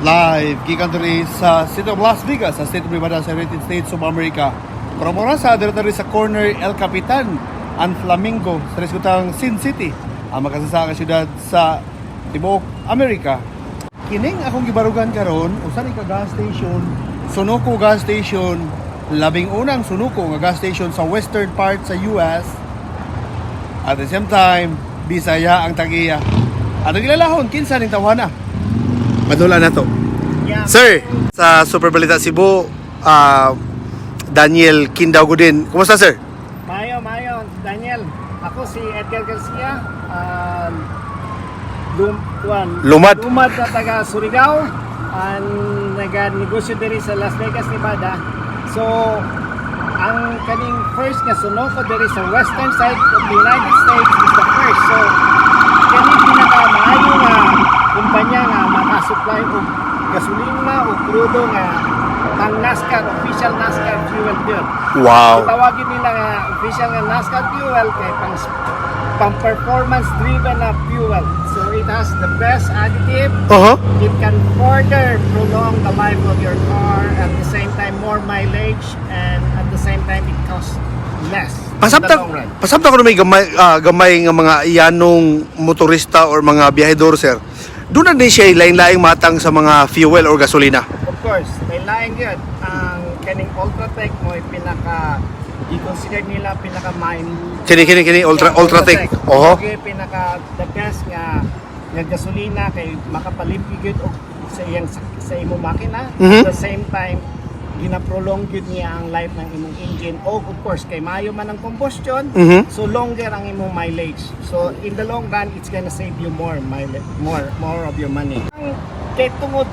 Live gikan diri sa City of Las Vegas, sa State of Nevada, sa United States of America. Pero mura sa diri sa corner El Capitan and Flamingo sa riskutang Sin City, ang makasasaka syudad sa tibuok Amerika. Kining akong gibarugan karon, usa ni ka gas station, Sunoco gas station, labing unang Sunoco nga gas station sa western part sa US. At the same time, Bisaya ang tagiya. Atong ilalahon, kinsa ning tawhana? Madula na to. Yeah. Sir, sa Super Balita Cebu, Daniel Kindaw Gudin. Kumusta, sir? Mayo, mayo, Daniel. Ako si Edgar Garcia. Kuan, Lumad. Lumad na taga Surigao. Ang naga-negosyo diri sa Las Vegas, Nevada. So, ang kaning first nga Sunoco diri sa western side of the United States is the first. So, kani pinaka maayo nga kumpanya nga makasupply og gasolina o krudo nga pang NASCAR, official NASCAR fuel gyud. Tawagin nila nga official nga NASCAR fuel kay pang performance driven na fuel. So it has the best additive. It can further prolong the life of your car, at the same time more mileage, and at the same time it costs less in the Pasabta, long run. Pasabta ko na may gamay nga mga yanong motorista or mga biyahedor, sir. Doon na din siya lain-laing matang sa mga fuel or gasolina. Of course, may laing yun. Ang kaning Ultratech mo ay pinaka i-consider nila pinaka main. Kini Ultratech. Oho. Okay, pinaka the best nga gasolina kay makapalimpyo gyud og sa imong makina. At the same time, gina-prolong gyud niya ang life ng imong engine. O of course, kay maayo man ang combustion, so longer ang imong mileage. So in the long run, it's gonna save you more mileage, more of your money. Ang kay tungod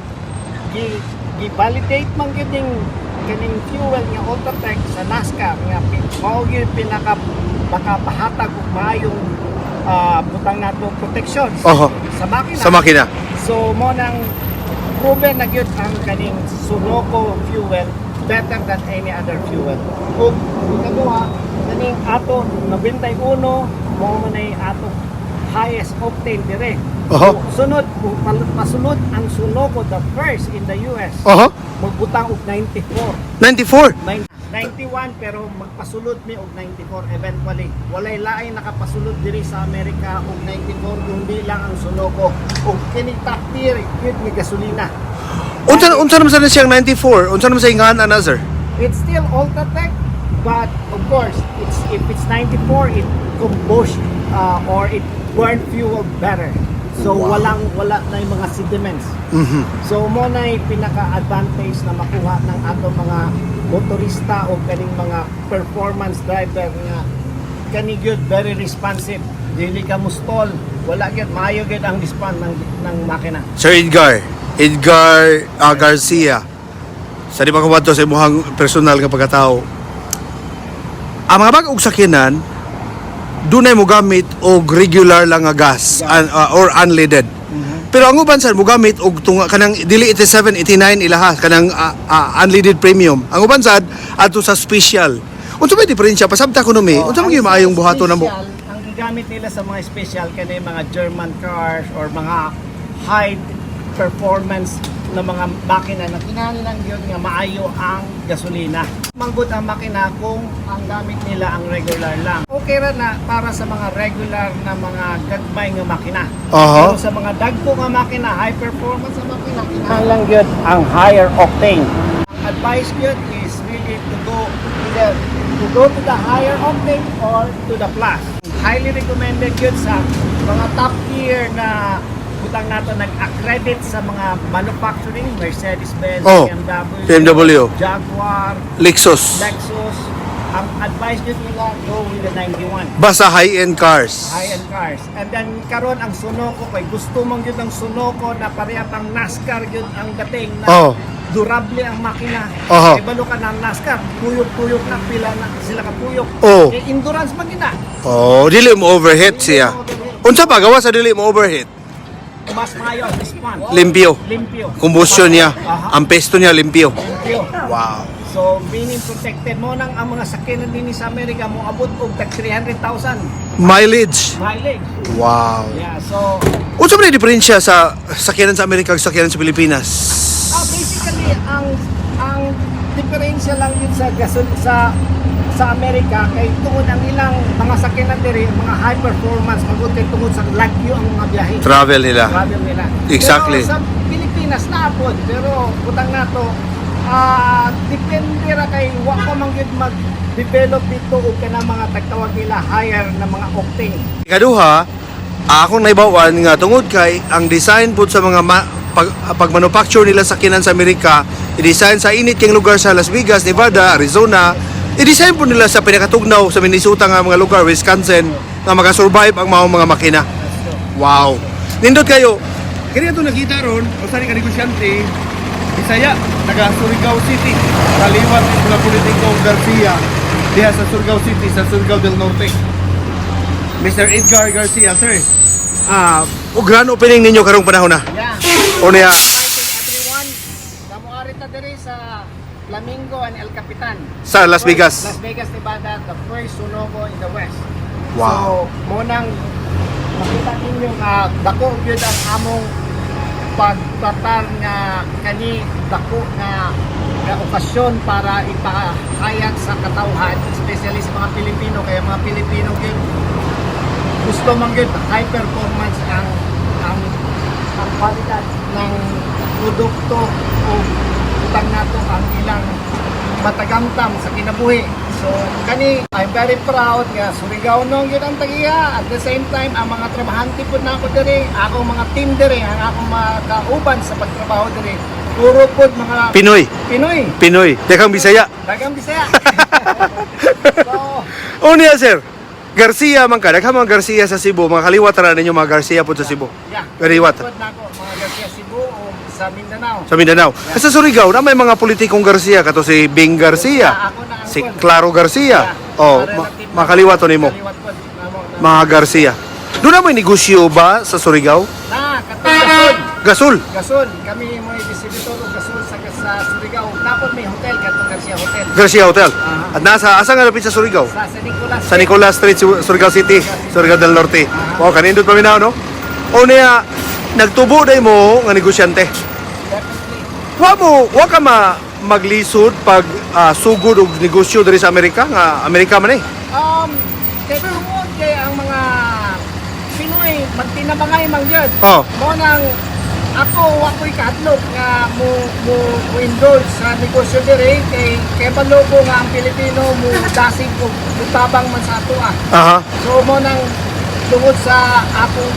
gi validate man gyud ning kaning fuel nga Ultratech sa NASCAR nga mao gyud pinaka makapahatag og maayong butang nato protection sa makina. Sa makina. So mo nang proven na gyud ang kaning Sunoco fuel better than any other fuel. Ug ikaduha, kaning ato 91 mo man ay ato highest octane dire. So, sunod pasulod ang Sunoco, the first in the US. Magbutang og 94. 94. 91, pero magpasulod mi og 94 eventually. Walay laing nakapasulod diri sa Amerika og 94 kundi lang ang Sunoco. Og kini top tier gyud nga gasolina. Unsa naman sa siyang 94? Unsa naman sa ingan ana, sir? It's still Ultratech, but of course, it's if it's 94, it combust or it burn fuel better. So wala na yung mga sediments. So mo na yung pinaka-advantage na makuha ng ato mga motorista o kaning mga performance driver nga kani gyud very responsive. Dili ka mustol, wala gyud, maayo gyud ang response ng makina. Sir Edgar, Edgar Garcia. Sa di pa ko sa imuhang personal nga pagkatao. Ang mga bag-ong sakyanan, dunay mo gamit og regular lang nga gas or unleaded. Pero ang uban, sir, mo gamit og tunga kanang dili 87, 89 ilaha kanang unleaded premium. Ang uban sad adto sa special. Unsa may diferensya? Pasabta ko mi. Unsa man gyud maayong buhaton namo? Special, ang gigamit nila sa mga special kani mga German cars or mga high performance na mga makina na kinahanglan gyud nga maayo ang gasolina. Manggod ang makina kung ang gamit nila ang regular lang. Okay ra na para sa mga regular na mga gagmay nga makina. Pero sa mga dagko nga makina, high performance na makina, kinahanglan gyud ang higher octane. Ang advice gyud is really to go either to go to the higher octane or to the plus. Highly recommended gyud sa mga top tier na butang nato nag-accredit sa mga manufacturing, Mercedes-Benz, BMW, BMW. Jaguar, Lexus. Lexus. Ang advice gyud nila, go with the 91. Basta high-end cars. High-end cars. And then karon ang Sunoco kay gusto mong gyud ang Sunoco na pareha pang NASCAR gyud ang dating na durable ang makina. Kay balo ka ng NASCAR, tuyok-tuyok na, pila na sila ka tuyok. Kay endurance man gina. Oh, dili mo overheat siya. Unsa pa gawa sa dili mo overheat? Mas maayo ang response. Limpyo. Limpyo. Combustion niya. Ang pesto niya limpyo. Limpyo. So, meaning protected mo nang ang mga sakyanan din sa Amerika mo abot og tag 300,000 Mileage. Mileage. Wow. Yeah, so Unsa man ang diferensya sa sakyanan sa Amerika ug sakyanan sa Pilipinas? Actually, ang diferensya lang yun sa gasol sa Amerika kay tungod ang ilang mga sakyanan diri, mga high performance magud kay tungod sa lagyo ang mga biyahe. Travel nila. Travel nila. Exactly. Pero sa Pilipinas naa pod, pero butang nato depende ra kay wa pa man gyud mag-develop dito og kanang mga tagtawag nila higher na mga octane. Ikaduha, akong naibawan nga tungod kay ang design pud sa mga pag manufacture nila sa kinan sa Amerika, i-design sa init kang lugar sa Las Vegas, Nevada, Arizona, i-design pud nila sa pinakatugnaw sa Minnesota nga mga lugar, Wisconsin, nga makasurvive ang mga makina. Wow. Nindot kayo. Kini ato nakita ron, usa ni ka negosyante, Bisaya, taga Surigao City, kaliwat ni mga politiko Garcia diha sa Surigao City, sa Surigao del Norte. Mr. Edgar Garcia, sir. O grand opening ninyo karong panahon na. Yeah. O niya, Inviting everyone. Kamuari ta diri sa Flamingo and El Capitan. Sa Las Vegas. Las Vegas, Nevada, the first Sunoco in the West. Wow. So, mo nang makita ninyo nga dako gyud ang among pagtatar nga kani dako nga nga okasyon para ipahayag sa katawhan, especially sa mga Pilipino, kaya mga Pilipino gyud gusto man gyud high performance ang kwalidad ng produkto o utang nato ang ilang matagamtam sa kinabuhi. So kani, I'm very proud nga Surigao nong yun ang tagiya. At the same time, ang mga trabahante pud nako diri, akong mga team diri, ang akong mga kauban sa pagtrabaho diri, puro pud mga Pinoy. Pinoy. Pinoy. Daghang Bisaya. Daghang Bisaya. So, O niya, sir. Garcia man ka. Daghang mga Garcia sa Cebu. Mga kaliwat ra ninyo mga Garcia po sa Cebu. Yeah. Kaliwat. Pud nako mga Garcia Cebu o sa Mindanao. Sa Mindanao. Sa Surigao, na may mga politikong Garcia. Kato si Bing Garcia. Ako na ang Si kon. Claro Garcia. Yeah. Oh, Para relative na- makaliwat to nimo. Kaliwat pod namo na. Mga Garcia. Doon na may negosyo ba sa Surigao? Na, katong gasol. Gasol. Gasol, kami mo distributor og gasol sa Surigao. Napod may hotel katong Garcia Hotel. Garcia Hotel. Aha. At nasa, asa nga lapit sa Surigao? Sa San Nicolas. Sa Nicolas Street, Surigao City, Surigao del Norte. Wow, kanindot pa minaw, no? O niya, nagtubo day mo nga negosyante. Definitely. Wa ka maglisod pag sugod og negosyo diri sa Amerika nga Amerika man eh. Kay tungod kay ang mga Pinoy magtinabangay man gyud. Oh. Mo nang ako wa ko'y kahadlok nga mo indulge sa negosyo diri kay balo ko nga ang Pilipino mo dasig og mutabang man sa ato ah. So mo nang tungod sa akong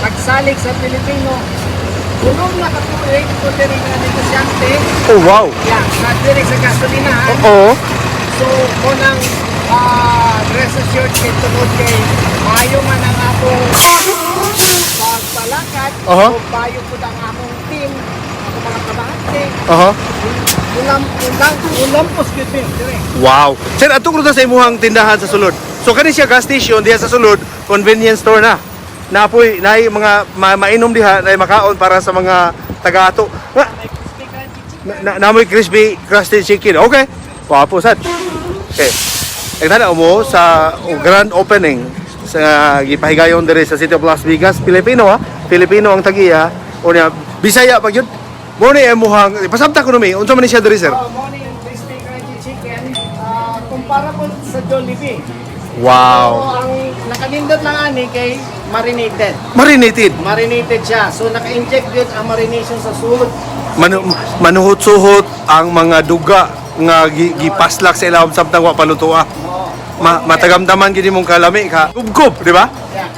pagsalig sa Pilipino, tulong na katuig ko diri nga negosyante. Oh, wow. Yeah, sa diri sa gasolinahan. Oo. So mo nang rest assured kay tungod kay maayo man ang akong pagpalakad, so maayo pud ang akong team, akong mga trabahante. Ulam ulam ulampos gyud mi diri. Wow. Sir, atong ruta sa imuhang tindahan sa sulod. So kani siya gas station diha sa sulod, convenience store na. Napoy naay mga mainom diha, naay makaon para sa mga taga-ato. Nga, May crispy crunchy chicken. Namoy crispy crusty chicken. Okay. Wapo sad. Okay. Nagtanaw mo sa grand opening sa gipahigayon diri sa City of Las Vegas, Pilipino ha. Pilipino ang tagiya. O niya Bisaya pa gyud. Mo ni imuhang pasabta ko numi unsa man ni siya diri, sir? Oh, mo ni yung crispy crunchy chicken, comparable sa Jollibee. So, Wow. ang nakanindot lang ani kay marinated. Marinated. Marinated siya. So naka-inject yun ang marination sa sulod. Manuhot-suhot ang mga duga nga gipaslak sa ilawom samtang wa palutoa. Matagamtaman gid imong kalami ka. Gubgob, di ba?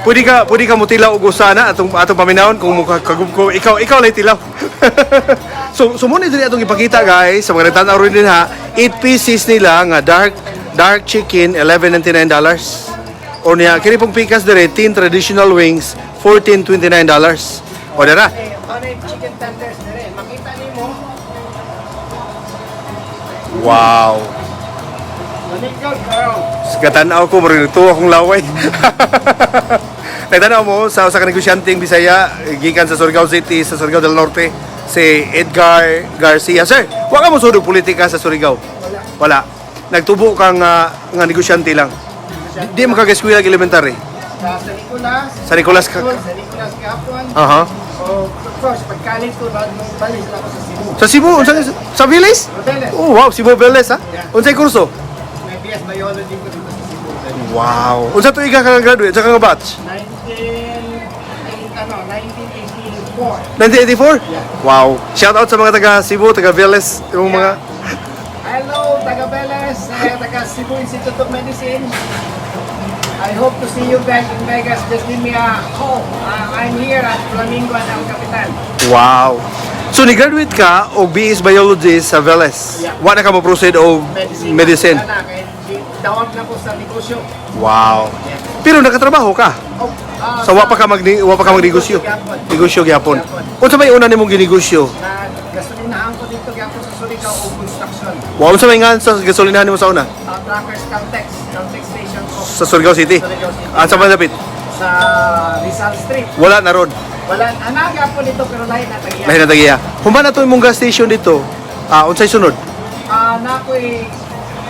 Pwede ka mutilaw og usa na atong atong paminawon kung mo kagubgob. Ikaw lay tilaw. So mo ni diri atong ipakita, guys, sa mga nagtan-aw rin din ha. 8 pieces nila nga dark dark chicken, $11.99. O niya kini pong pikas diri, 10 traditional wings, $14.29. O dara. Eh, ano yung chicken tenders dire? Makita nimo, Wow. maningkod karon. Katanaw ko, marunong akong laway. Nagtanaw mo sa usa ka negosyanteng Bisaya, gikan sa Surigao City, sa Surigao del Norte, si Edgar Garcia. Sir, wa ka mo sudog politika sa Surigao? Wala. Wala. Nagtubo kang nga negosyante lang. Di mo kag-eskwela elementary. Sa San Nicolas. San Nicolas ka. Sa Nicolas gihapon. Aha. So, of course, pag college ko, nung balik ako sa Cebu. Sa Cebu, unsa sa Veles? Veles. Oh, wow, Cebu Veles ha. Yeah. Unsay kurso? May BS Biology ko dito sa Cebu. Wow. Unsa tuig ka graduate sa ka batch? 19, ano, 1984. 1984? Yeah. Wow. Shout out sa mga taga Cebu, taga Veles, yung mga Hello, taga Veles, taga Cebu Institute of Medicine. I hope to see you guys in Vegas. Just give me a call. I'm here at Flamingo and El Capitan. Wow. So ni-graduate ka og BS Biology sa Veles. Yeah. Wa na ka mo proceed og medicine. Wala na, kaya dawag na ko sa negosyo. Wow. Yeah. Pero nakatrabaho ka. Oh, So wa pa ka magnegosyo. Gyapon. Negosyo gyapon. Gyapon. Unsa may una nimong ginegosyo? Na gasolinahan ko dito gyapon sa Surigao o construction. Wow, unsa may ngan sa gasolinahan nimo sa una? Truckers Caltex, Caltex Station ko. Sa Surigao City. Surigao City. Ah, sa malapit. Sa Rizal Street. Wala na ron. Wala, ana gyapon dito pero lahi na tagiya. Lahi na tagiya. Human na to imong gas station dito. Ah, unsay sunod? Ah, na ako'y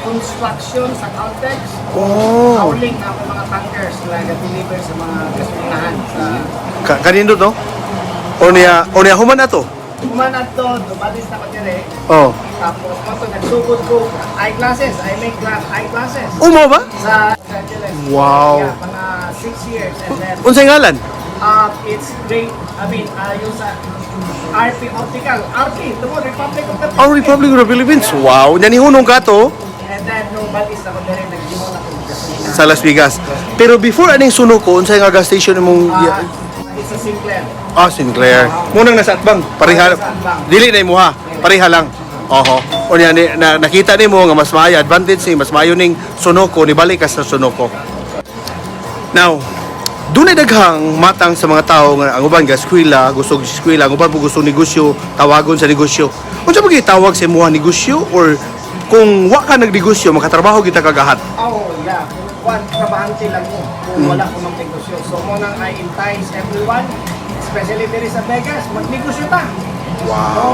construction sa Caltex. Oh. Hauling na ako mga tankers na nag-deliver sa mga gasolinahan sa Kanindot no? O niya human na to. Human to, dumalis na ko dire. Oh. Tapos mo to nagsugod ko eyeglasses. I make glass eyeglasses Umo ba? sa Los Angeles. Wow. Yeah, mga 6 years and then Unsay ngalan? It's great. I mean, yung sa RP Optical, RP, tungkol Republic of the Oh, Republic of the Philippines. Wow, nya nihunong ka to And then nung balis ako dire, naghimo na ko gasolina. sa Las Vegas. Pero before aning suno ko, unsay nga gas station imong It's a Sinclair. Ah, Sinclair. Munang nasa atbang, pareha. Nasa atbang. Dili na imuha, pareha lang. Oho. O niya, nakita nimo nga mas maayo advantage ni mas maayo ning Sunoco ni balik ka sa Sunoco. Now, dunay daghang matang sa mga tao nga ang uban ga eskwela, gusto og eskwela, ang uban po gusto negosyo, tawagon sa negosyo. Unsa ba gitawag sa imuha negosyo or kung wa ka nagnegosyo makatrabaho kita kagahat? Oh, yeah. Kung kwan, trabahante lang mo. Kung wala ko magnegosyo. So, mo nang I entice everyone, especially diri sa Vegas, magnegosyo ta. Wow. So,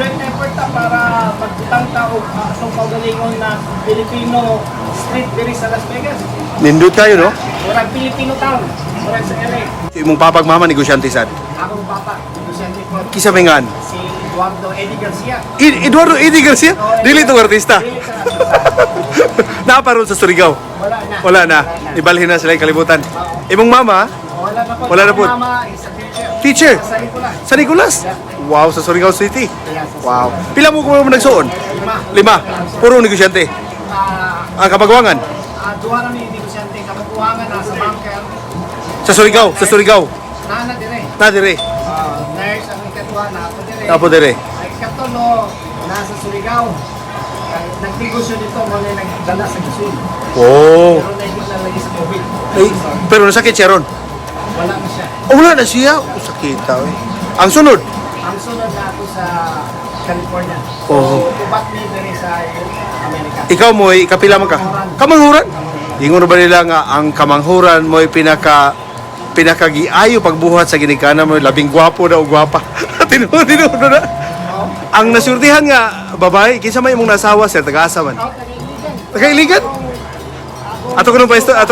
joint effort ta para magbutang ta og atong kaugalingon na Filipino street diri sa Las Vegas. Nindot kayo no? Murag Filipino town, murag sa LA. Imong papag mama negosyante sad. Akong papa, negosyante ko, Kisa may ngan? Si Eduardo Eddie Garcia. Eduardo Eddie Garcia? Dili tong artista. Dili sa artista. Naaparon sa Surigao. Wala na. Wala na. Ibalhin na sila yung kalibutan. Imong mama, Wala na po. Wala na po. Akong mama is a teacher. Teacher. Sa Nicolas. Sa Nicolas. Wow, sa Surigao City. Yeah, sa Wow. Pila mo kung nagsuon? Lima. Lima. Puro negosyante. Ang kabagwangan. Duha ra ni negosyante kamaguangan na sa banker. Sa Surigao, sa Surigao. Nana dire. Na dire. Nurse ang ikatuwa na ako dire. Apo dire. Ay ikatulo nasa Surigao. Ay, nagnegosyo dito mo na nagdala sa gasol. Oh. Pero naigit na lagi sa COVID. Ay, pero nasakit siya ron. Wala na siya. Oh, wala na siya. Oh, sakit eh. Ang sunod. Ang sunod na ako sa California. Oo. So, ubat ni diri sa Amerika. Ikaw mo, kapila man ka. Kamanghuran? Ingon ba nila nga ang kamanghuran mo'y pinakagiayo pagbuhat sa ginikanan mo labing gwapo na o gwapa. Tinuod tinuod na. Ang nasurtihan nga babae kinsa may imong nasawa, sir, taga-asa man? Oh, tagailigan. Tagailigan? Ato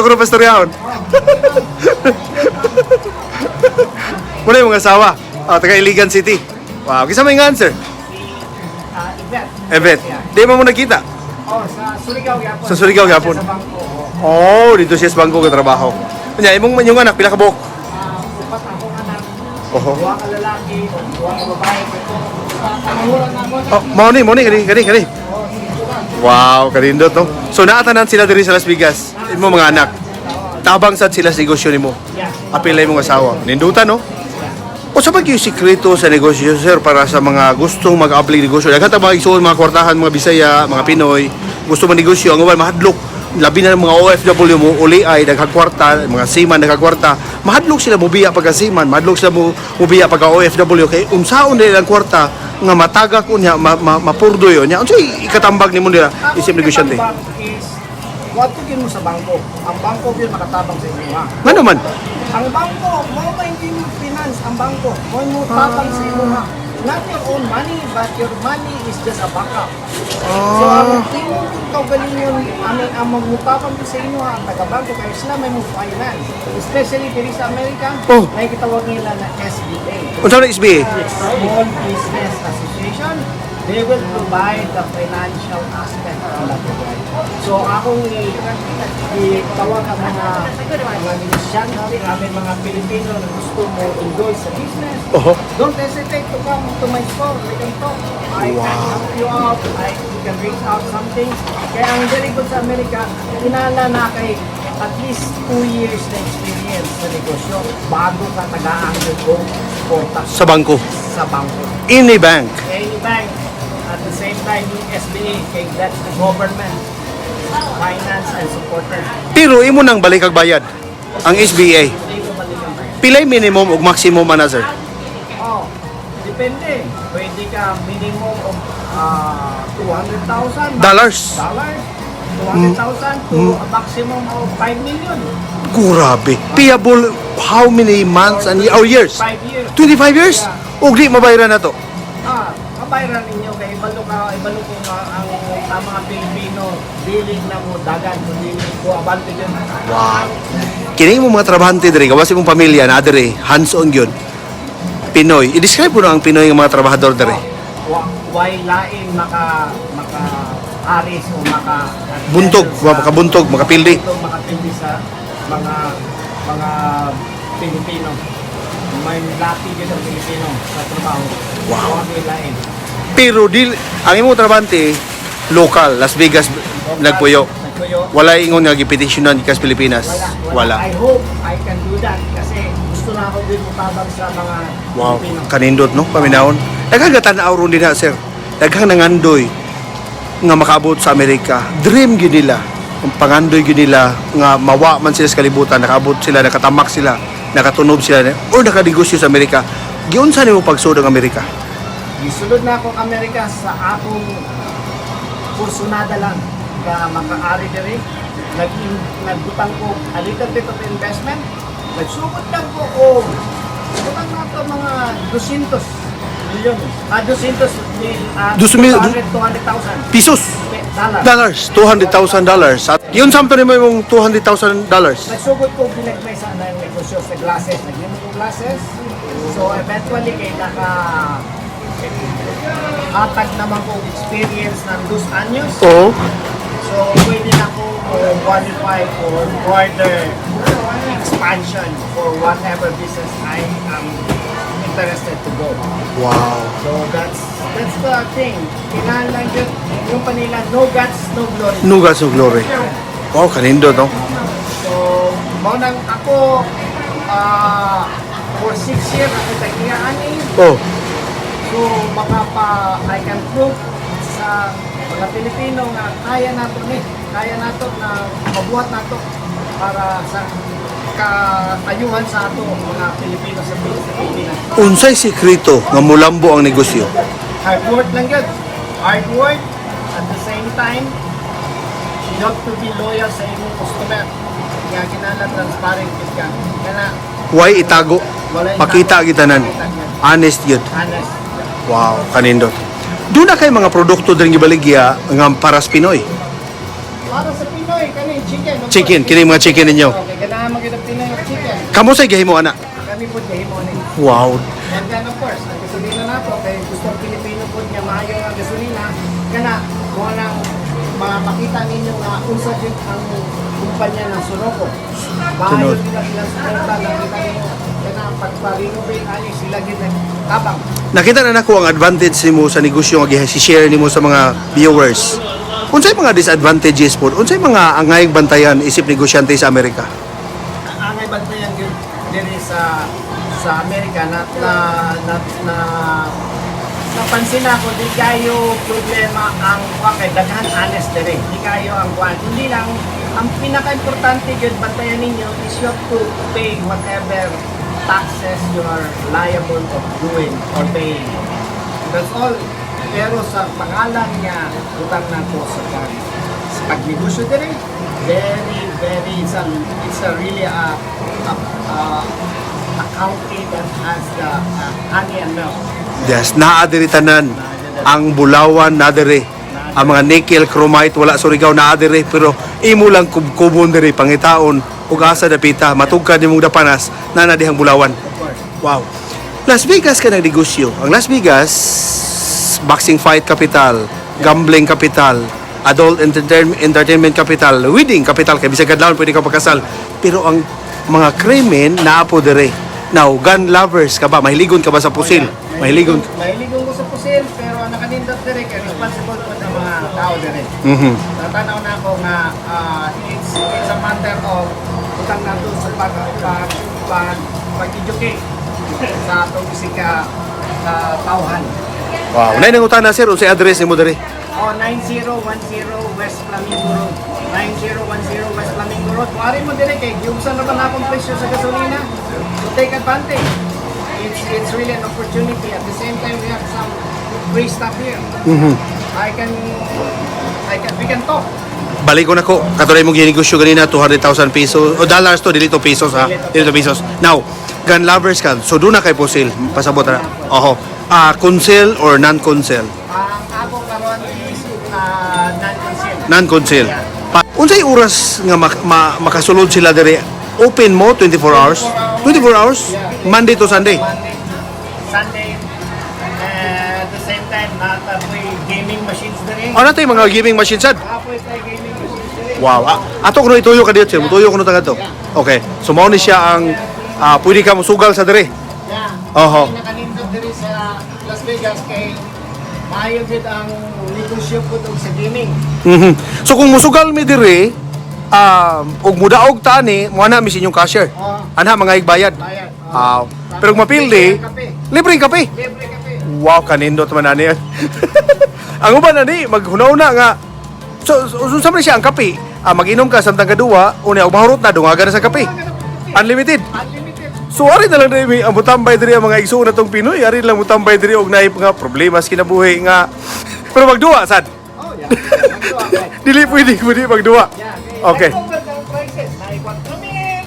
ko nung pastoryahon. Wala yung mga asawa. Ah, taga Iligan City. Wow, kinsa may nga answer? Yvette. Evet. Di mo mo nakita. Oh, sa Surigao gyapon. Sa Surigao gyapon. Sa bangko. Oh. Oh, dito siya sa bangko katrabaho. Unya, imong yung anak pila ka buok? Upat akong anak. Oho. Duha ka lalaki, o duha ka babae. Pero panguran na mo. Oh, mao ni kani kani kani. Oh, sige lang. Wow, kanindot no. So naatanan sila diri sa Las Vegas. Imo mga anak. Tabang sad sila sa negosyo nimo. Yeah. Apil imong asawa. Nindutan no. O sa yung sikreto sa negosyo, sir, para sa mga gustong mag-apply negosyo? Daghan ta mga igsuon, mga kwartahan, mga Bisaya, mga Pinoy, gusto man negosyo, ang uban mahadlok. Labi na ng mga OFW mo, uli ay daghang kwarta, mga seaman daghang kwarta. Mahadlok sila mobiya pagka seaman, mahadlok sila mo mobiya pagka OFW kay unsaon nila ang kwarta nga matagak unya ma, ma, mapurdo yun. Nya unsay ikatambag nimo nila isip negosyante? Ang is, wato gyud mo sa bangko. Ang bangko gyud makatabang sa inyo. Ha? Ngano man? Ang bangko, mo ba hindi mo finance ang bangko? Mo mo tabang sa inyo. Ha? Not your own money, but your money is just a backup. So, ang imong kaugalingon, ang magmutabang sa inyo, ang taga-bangko, kaya sila may mo finance. Especially diri sa Amerika, may gitawag nila na SBA. Unsa na SBA? Small Business Association. They will provide the financial aspect of that regard. So akong itawag ang mga negosyante, aming mga Pilipino na gusto mo enjoy sa business. Don't hesitate to come to my store. We can talk. I can help you out. We can reach out something. Kaya ang very good sa Amerika, inala na kay at least 2 years na experience sa negosyo bago ka tagaan yung suporta Sa bangko. Sa bangko. Any bank. Any bank, at the same time, yung SBA, kay that's the government finance and supporter. Pero imo nang balik ang bayad ang SBA. Hindi ko balik ang bayad. Pilay minimum ug maximum ana, sir? Oh, depende. Pwede ka minimum of 200,000 Dollars. Dollars. 200,000 to a maximum of 5 million. Grabe. Payable how many months and or years? 5 years. 25 years? Ug di mabayaran na to. Ah, kabayaran ninyo kay ibalo ka, ibalo ko nga ang mga Pilipino dili na mo dagan kundi ko abante yun. Wow. Kini mo mga trabahante diri, gawas imong pamilya na diri, hands-on gyud. Pinoy. I-describe mo na ang Pinoy nga mga trabahador diri. Why lain maka maka aris o maka Buntog, makabuntog, makapildi. Buntog, makapildi sa mga Pilipino. May lati gyud ang Pilipino sa trabaho. Wow. Wa may lain. Pero dil ang imong trabahante local, Las Vegas nagpuyo. Nagpuyo. Wala ingon nga gipetisyonan gikas Pilipinas. Wala. Wala. I hope I can do that kasi gusto na ako din mutabang sa mga Pilipino. Kanindot, no, paminawon. Daghang gatan-aw ron dinha, sir. Daghang nangandoy nga makaabot sa Amerika. Dream gyud nila. Ang pangandoy gyud nila nga mawa man sila sa kalibutan, nakaabot sila, nakatamak sila, nakatunob sila or nakanegosyo sa Amerika. Giunsa nimo pagsud ang Amerika? Gisulod na akong Amerika sa akong kursunada lang na makaari diri. Nagbutang ko a little bit of investment. Nagsugod lang ko o butang na ito mga 200 milyon. Ah, 200 mil, ah, 200, 200,000 Pesos. Dollars. Dollars, $200,000. At yun samto nimo imong $200,000? Nagsugod ko ginagmay sa anang negosyo sa glasses. Naghimo ko glasses. So eventually kay naka hatag naman ko experience ng dos años. So pwede na ko qualify for further expansion for whatever business I am interested to go. So that's the thing. Kinahanglan yun, yung panila, no guts, no glory. No guts, no glory. Wow, kanindot, no? So, mao nang ako for 6 years ako tagiyaan eh. So, makapa, I can prove sa mga Pilipino nga kaya nato ni, kaya nato na mabuhat nato para sa kaayuhan sa ato mga Pilipino sa Pilipinas. Unsay sekreto nga mulambo ang negosyo? Hard work lang yun. Hard work, at the same time, you have to be loyal sa imong customer. Nga kinahanglan transparent gid ka. Kana Why itago? Wala itago. Pakita gitanan. Pakita gyud. Honest yun. Honest. Wow, kanindot. Doon na kay mga produkto din gibaligya nga para sa Pinoy. Para sa Pinoy, kani chicken, of Chicken, course. kini mga chicken ninyo. Okay, ganahan man gyud ang Pinoy og chicken. Kamo say gihimo ana? Kami po gihimo ni. And then of course, ang gasolina nato kay gusto ang Pilipino po nga maayo ang gasolina kana mo nang mapakita ninyo nga unsa jud ang kumpanya ng Sunoco. Maayo Sunod. nila ilang suporta, nakita ninyo kana pagpa-renovate ani sila gid tabang. Nakita na nako ang advantage nimo sa negosyo nga gi-share nimo sa mga viewers. Unsay mga disadvantages po? Unsay mga angayng bantayan isip negosyante sa Amerika? Angay bantayan gyud diri sa Amerika na napansin ako, di kayo problema ang kuan kay daghan honest diri, di kayo ang kuan, kundi lang ang pinaka-importante gyud bantayan ninyo is you have to pay whatever taxes you are liable of doing or paying. That's all. Pero sa pangalan niya, utang nato sa pagnegosyo diri, very, very, it's a really a country that has the honey and milk. Yes, naa diri tanan. Ang bulawan naa diri. Ang mga nickel, chromite, wala Surigao, naa diri, pero imo lang kubkubon diri, pangitaon ug asa dapita matugkad nimong dapanas na na dihang bulawan. Of course. Wow. Las Vegas ka nagnegosyo. Ang Las Vegas, boxing fight capital, gambling capital, adult entertainment capital, wedding capital, kay bisag kadlawon pwede ka pakasal. Pero ang mga krimen naa po dire. Now, gun lovers ka ba? Mahiligon ka ba sa pusil? Mahiligon. Mahiligon ko sa pusil, pero ang nakanindot dire kay responsible po sa mga tao dire. Natanaw na ako nga it's a matter of utang nato sa pag pag pag pag-educate sa atong isika sa tawhan. Wow. Nay nangutana, sir, unsay address nimo dire? O 9010 West Flamingo Road. 9010 West Flamingo Road. Mari mo dire kay giugsan naman akong presyo sa gasolina. So take advantage. It's really an opportunity. At the same time, we have some free stuff here. I can we can talk. Balik ko na ko. Katulad mong ginegosyo ganina, 200,000 pesos. O dollars to, dili to pesos ha. Dili to pesos. Now, gun lovers ka. So doon na kay pusil. Pasabot na. Oho. Ah, conceal or non-conceal? Ang ako karon is non-concealed. Non-conceal. Unsay oras nga makasulod sila dire? Open mo 24 hours? 24 hours? Yeah. Monday to Sunday. Monday to Sunday. At the same time, natapoy gaming machines dire. Ano tayo mga gaming machine sad? Apoy tayo gaming machines dire. Wow. Ah, ato kuno ituyo ka dito, sir. Mutuyo kuno taga to. Okay. So mao ni siya ang pwede ka mosugal sa dire. Yeah. Oho. Ay nakanindot diri sa Las Vegas kay maayo gid ang negosyo po og sa gaming. So kung musugal mi dire, ug mudaog ta ni, mo na mi sa inyong cashier. Oo. Anha mga igbayad. Bayad. Oo. Ah, pero kung mapildi, Libre kape. libreng kape. Libre kape. Wow, kanindot man ani. Ang uban ani maghunaw na nga. So sa man siya ang kape. Ah, mag-inom ka samtang kaduwa, unya ug mahurot na dungaga na sa kape. Unlimited. Unlimited. So ari na lang diri ang mutambay diri ang mga igsuon natong Pinoy, ari lang mutambay diri og naay mga problema sa kinabuhi nga. Pero magduwa sad. Oh, yeah. Magduwa, right. Dili pwede pwede magduwa. Yeah. Okay. Nag-over ng prices. Naay 4 mil.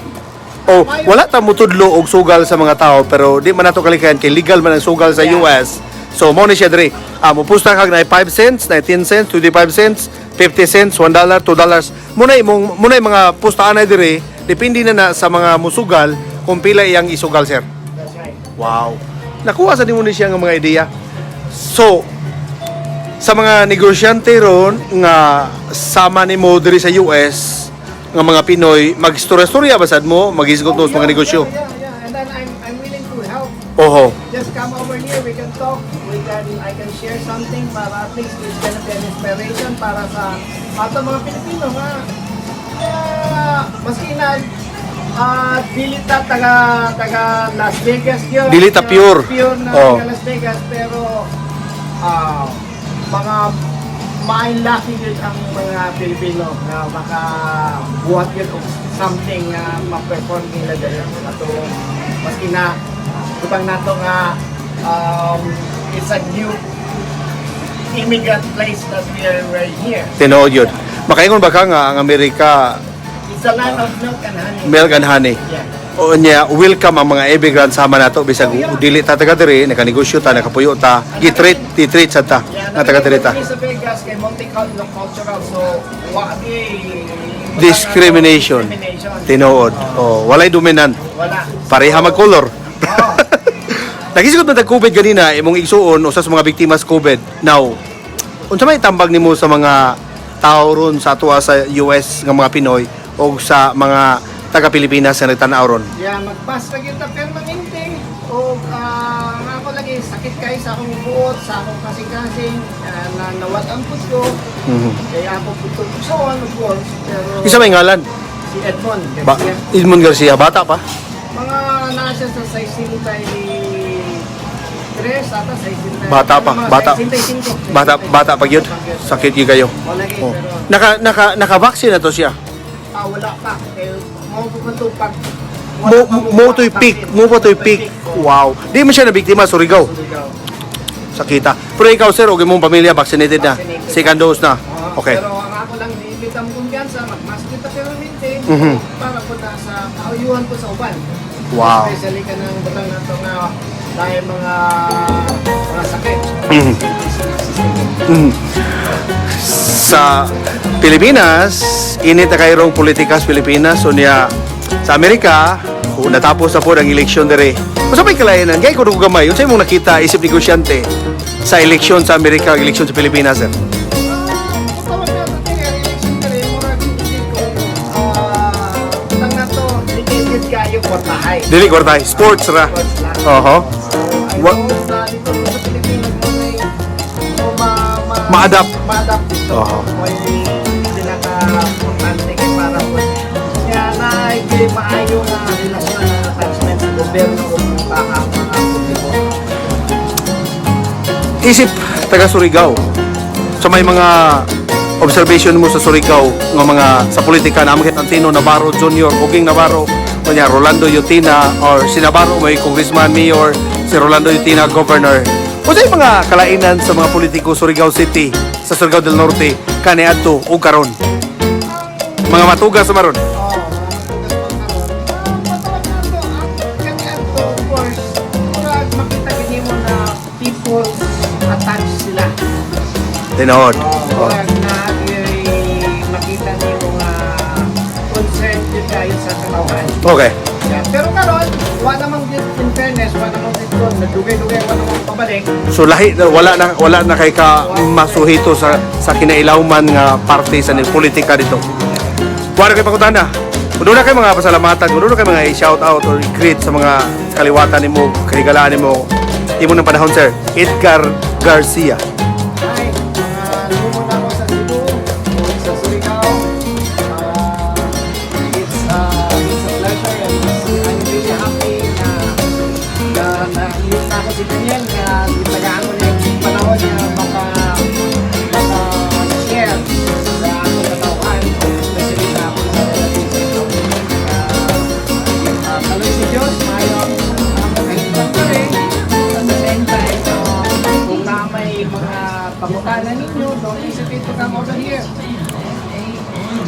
Oh, wala ta mutudlo og sugal sa mga tao, pero di man nato kalikayan kay legal man ang sugal sa US. So mo ni siya diri. Ah, mupusta kag na 5 cents, na 10 cents, 25 cents, 50 cents, $1, $2. Muna imong muna yung mga pustaan na diri, depende na na sa mga musugal kung pila iyang isugal, sir. That's right. Wow. Nakuha sa nimo ni siya nga mga ideya. So, sa mga negosyante ron nga sama nimo diri sa US nga mga Pinoy, magstorya-storya ba sad mo, maghisgot mo sa mga negosyo? Yeah. And then I'm willing to help. Oho. Just come over here, we can talk, we can I can share something para at least it's gonna be an inspiration para sa ato mga Pilipino nga maski na dili ta taga taga Las Vegas yun. Dili ta pure. Pure na Oh. taga Las Vegas, pero mga main lucky yun ang mga Pilipino na makabuhat yun og something nga ma-perform nila dahil ato maski na butang nato nga it's a new immigrant place that we are right here. Tinuod yun. Makaingon ba ka nga ang Amerika It's a land of milk and honey. Milk and honey? Yeah. O niya, welcome ang mga immigrant sama nato bisag Oh, yeah. dili ta taga diri, nakanegosyo ta, nakapuyo ta, gitreat, gitreat sad ta Yeah, nga taga diri ta. kami sa Vegas kay multicultural, so wa di Discrimination. Discrimination. Tinuod. Oh, walay dominant. Wala. Pareha mag-color. Oh. Nagisgot man tag COVID ganina, imong igsuon usa sa mga biktima sa COVID. Now, unsa may tambag nimo sa mga tao ron sa atoa sa US nga mga Pinoy o sa mga taga Pilipinas nga nagtan-aw ron? Yeah, mag-pass lagi ta permanente. O ang ako lagi sakit kay sa akong buot, sa akong kasing-kasing, na nawat ang pud ko. Kaya ako pud ko so on, of course, pero Isa may ngalan? Si Edmond Ba Garcia. Edmond Garcia, bata pa. Mga naa siya sa 63 ata, 63. Bata pa, Mga bata. 65. Bata bata pa gyud. Sakit gyud kayo. Wala gyud, Oh. pero Naka naka naka-vaccine na to siya. ah, wala pa. Eh, mo pa to pag Mo mo to'y peak, mo pa to'y peak. Wow. Di man siya na biktima, Surigao. Surigao. Sakita. Pero ikaw, sir, og imong pamilya vaccinated na. Vaccinated. Second dose na. Oo, Okay. Pero ang ako lang niimbit ang kumpiyansa, mag-mask kita permanente para po na sa kauyuhan po sa uban. Wow. Especially ka ng butang nato nga Dahil mga sakit. Sa Pilipinas, init na kayrong politika sa Pilipinas. So niya, sa Amerika, kung natapos na po ang eleksyon dire. Unsa may kalayanan? Kay kuno gamay, unsa imong nakita isip negosyante sa eleksyon sa Amerika ug eleksyon sa Pilipinas, sir? Tawag na ito, kaya election ka rin, murag hindi ko, tang na to, dedicated kayo kwartahay. Dili kwartay, sports ra. Sports lang. Oho. So, I know na dito sa Pilipinas mo may mo Ma-adapt. Ma-adapt dito. Oho. May pinaka-importante kay para po. Kaya na hindi maayo na relasyon na attachment sa gobyerno o mga baka mga publiko. Isip taga Surigao. Sa may mga observation mo sa Surigao nga mga sa politika na among Antino Navarro Jr., Uging Navarro, kanya Rolando Yutina or si Navarro may congressman, mayor, si Rolando Yutina governor. Unsay mga kalainan sa mga politiko Surigao City sa Surigao del Norte kaniadto ug karon? Mga matugas sa maron. Oo, mga matugas pang karon. Matawag na ito, ang kaniadto, of course, murag makita gini mo na people attached sila. Tinuod. Oh, murag na makita nimo nga concerned yun kayo sa katawhan. Yeah. Pero karon, wa namang gyud in fairness, wa namang gyud kon nagdugay-dugay wa namang pabalik. So lahi wala na kay ka masuhito sa kinailawman nga parte sa politika dito. Wala kay pangutana. Kung doon na kay mga pasalamatan, kung doon na kay mga i-shout out or i-greet sa mga kaliwatan nimo, kahigalaan nimo, imo ng panahon, sir. Edgar Garcia. Hi, mga lumon ako sa Cebu, o sa Surigao. It's a pleasure and I'm really happy na na-meet na ako si Daniel na gitagaan ko niya yung panahon niya maka share sa akong katawhan, especially sa akong mga relatives. Kaloy si Diyos, maayo ang among kahintang pa rin. At the same time, kung na may mga pangutana ninyo, don't hesitate to come over here.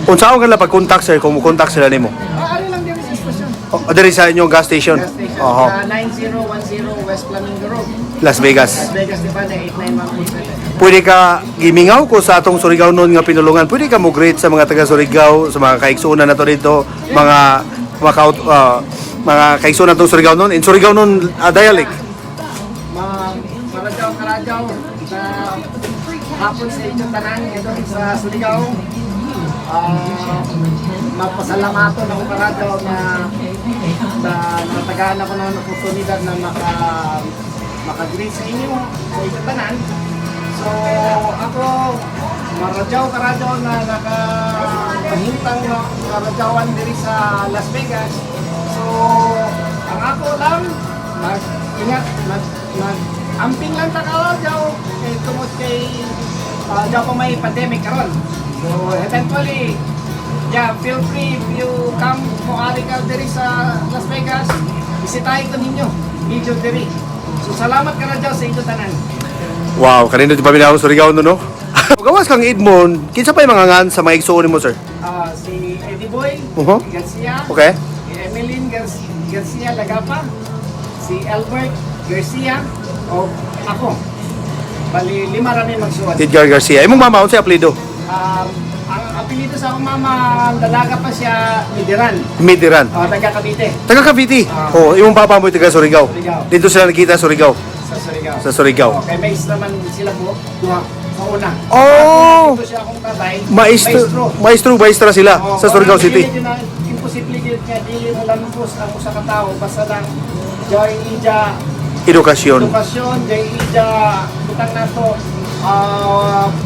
Unsaon ka lang pag-contact, sir, kung mo-contact sila nimo? Ah, ano lang din sa station? O, diri sa inyong gas station. Gas station. Oho. Sa 9010 West Flamingo Road. Las Vegas. Las Vegas, Nevada, 89147. Pwede ka gimingaw ko sa atong Surigao noon nga pinulungan. Pwede ka mo greet sa mga taga Surigao, sa mga kaigsuonan nato dito, mga kaigsuonan natong Surigao noon in Surigao noon dialect. Ma Maradyaw karadyaw na hapon sa inyong tanan ito sa Surigao. Mapasalamaton ako karadyaw na na natagaan ako ng oportunidad na maka-greet sa inyong tanan. So ako maradyaw karadyaw na nakahintang na karadyawan diri sa Las Vegas. So ang ako lang mag-ingat, mag amping lang ta karadyaw kay tungod kay diyaw pa may pandemic karon. So eventually, yeah, feel free if you come mo ari ka diri sa Las Vegas, bisitahin ko ninyo video diri. So salamat karadyaw sa inyo tanan. Wow, kanino di pa minaw Surigao noon, no? Gawas kang Edmond, kinsa pa yung mga ngan sa mga igsuon nimo, sir? Si Eddie Boy Garcia, si Emeline Garcia Lagapa, si Albert Garcia, o ako. Bali, lima rami magsuwat. Edgar Garcia. Imong mama unsay apelyido? Ang apelyido sa akong mama, dalaga pa siya, Midiran. Midiran. Taga Cavite. Taga Cavite. Ah. Oh, imong papa mo taga Surigao. Surigao. Dito sila nakita Surigao. Sa Surigao. Sa Surigao. Okay, mais naman sila po, duha, sa una. Oh! Dito siya akong tatay, Maestro, maestro, maestra sila Oo, sa Surigao parang City. dili yun imposible yun nga dili mo lampos ang usa ka tawo basta lang joy ija Edukasyon. edukasyon, joy ija butang nato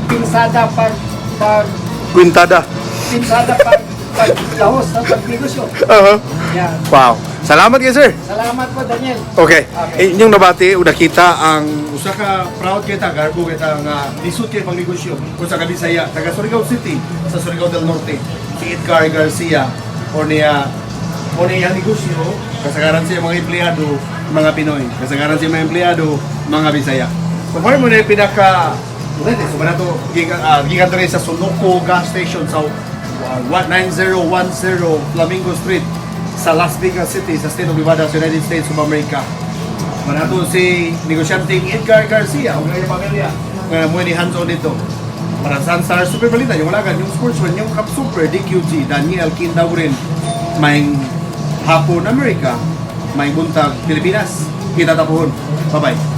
pinsada pag Quintada. pinsada pag lahos sa pagnegosyo. Yeah. Wow. Salamat kayo, sir. Salamat po, Daniel. Okay. Okay. Inyong nabati o nakita ang usa ka proud kita, garbo kita nga lisod kay pangnegosyo kung sa Kabisaya, taga Surigao City, sa Surigao del Norte, si Edgar Garcia o niya o niya negosyo, kasagaran siya mga empleyado, mga Pinoy. Kasagaran siya mga empleyado, mga Bisaya. So far mo na yung pinaka Ulit, so ba na to, gikan diri sa Sunoco gas station sa 9010 Flamingo Street sa Las Vegas City sa State of Nevada sa United States of America. Manato si negosyanteng Edgar Garcia ug ang pamilya nga mo ni hands-on dito. Para sa Sunstar Super Balita, yung walagan, yung sportsman, yung Cup Super, DQG, Daniel Kindaurin, may hapon Amerika, may buntag Pilipinas. Kita tapuhon. Bye-bye.